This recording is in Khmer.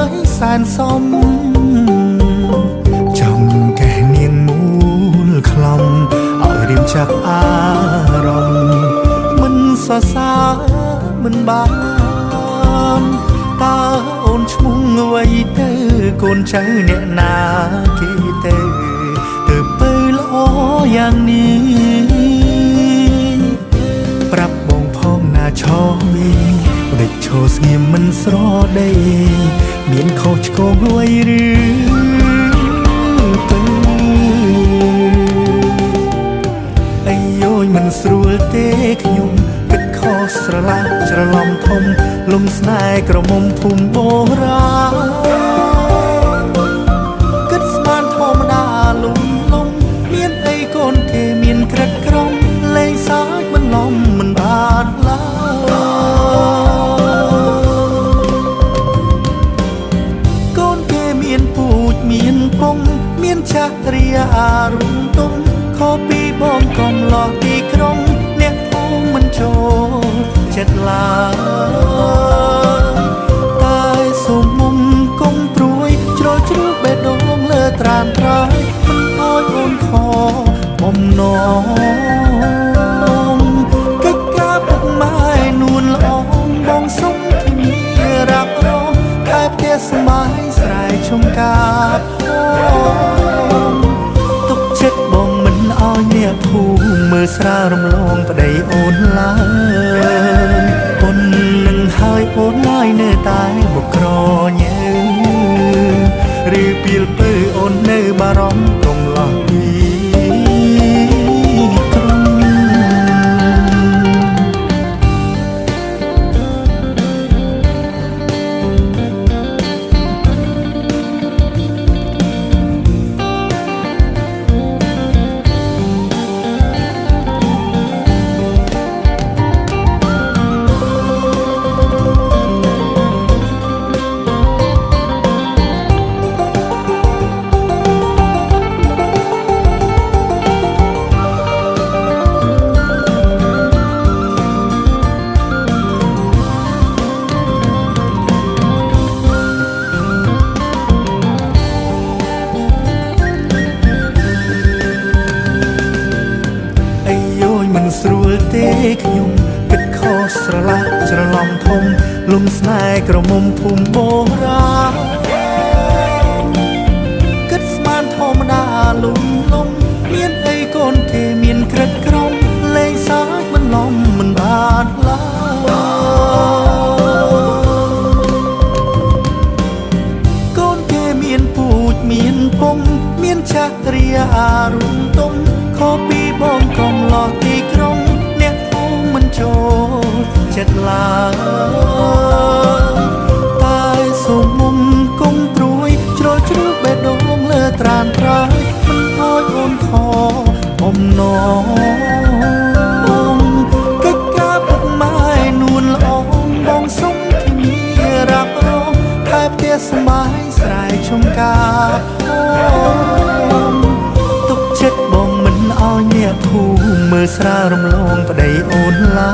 យសែនសំចង់កេះនាងមូលខ្លំឲ្យរៀមចាប់អារម្មណ៍មិនសរសើរមិនបានតើអូនឈ្មោះអ្វីទៅកូនចៅអ្នកណាគេទៅទៅពើល្អយ៉ាងនេះប្រាប់បងផងណាឆវីដេចឈរស្ងៀមមិនស្រដីមានខុសឆ្គងអ្វីឬទៅអាយយមិនស្រួលទេខ្ញុំគិតខុសស្រឡះច្រឡំធំលំស្នេហ៍ក្រមុំភូមិបូរាណគិតស្មានធម្មតាលំលំមានអីកូនគេមានក្រិតក្រមលេងសើចមិនលំមិនបានឡើយកូនគេមានពូជមានពងមានចរិយារុំទុំខុសពីបងកំឡោះទីក្រុងអ្នកភូមិមិនចូលចិត្តឡើយតែសូមមុំគុំព្រួយជ្រុលជ្រួបេះដូងលើត្រានត្រើយមិនអោយអូនខបំណងកិច្ចការពុកម៉ែនួនល្អងបងសុំធានារ៉ាប់រងថែផ្ទះស្បាយស្រែចំការផងទុកចិត្តបងមិនអោយអ្នកភូមិមើលស្រាលរំលងប្តីអូនឡើយប៉ុននឹងហើយអូនឡើយនៅតែបុក្រញើឬពីលពើអូននៅបារម្ភកុំឡោះពីក្រុង អាយយមិនស្រួលទេខ្ញុំគិតខុសស្រឡះច្រឡំធំលំស្នេហ៍ក្រមុំភូមិបូរាណគិតស្មានធម្មតាលំលំមានអីកូនគេមានក្រិតក្រមលេងសើចមិនលំមិនបានឡើយកូនគេមានពូជមានពងមានចរិយារុំទុំខុសពីបងកំឡោះទីក្រុងអ្នកភូមិមិនចូលចិត្តឡើយតែសូមមុំគុំព្រួយជ្រុលជ្រួបេះដូងលើត្រានត្រើយមិនអោយអូនខបំណងកិច្ចការពុកម៉ែនួនល្អងបងសុំធានារ៉ាប់រងថែផ្ទះស្បាយស្រែចំការផងទុកចិត្តបងមិនអោយអ្នកភូមិមើលស្រាលរំលងប្តីអូនឡើ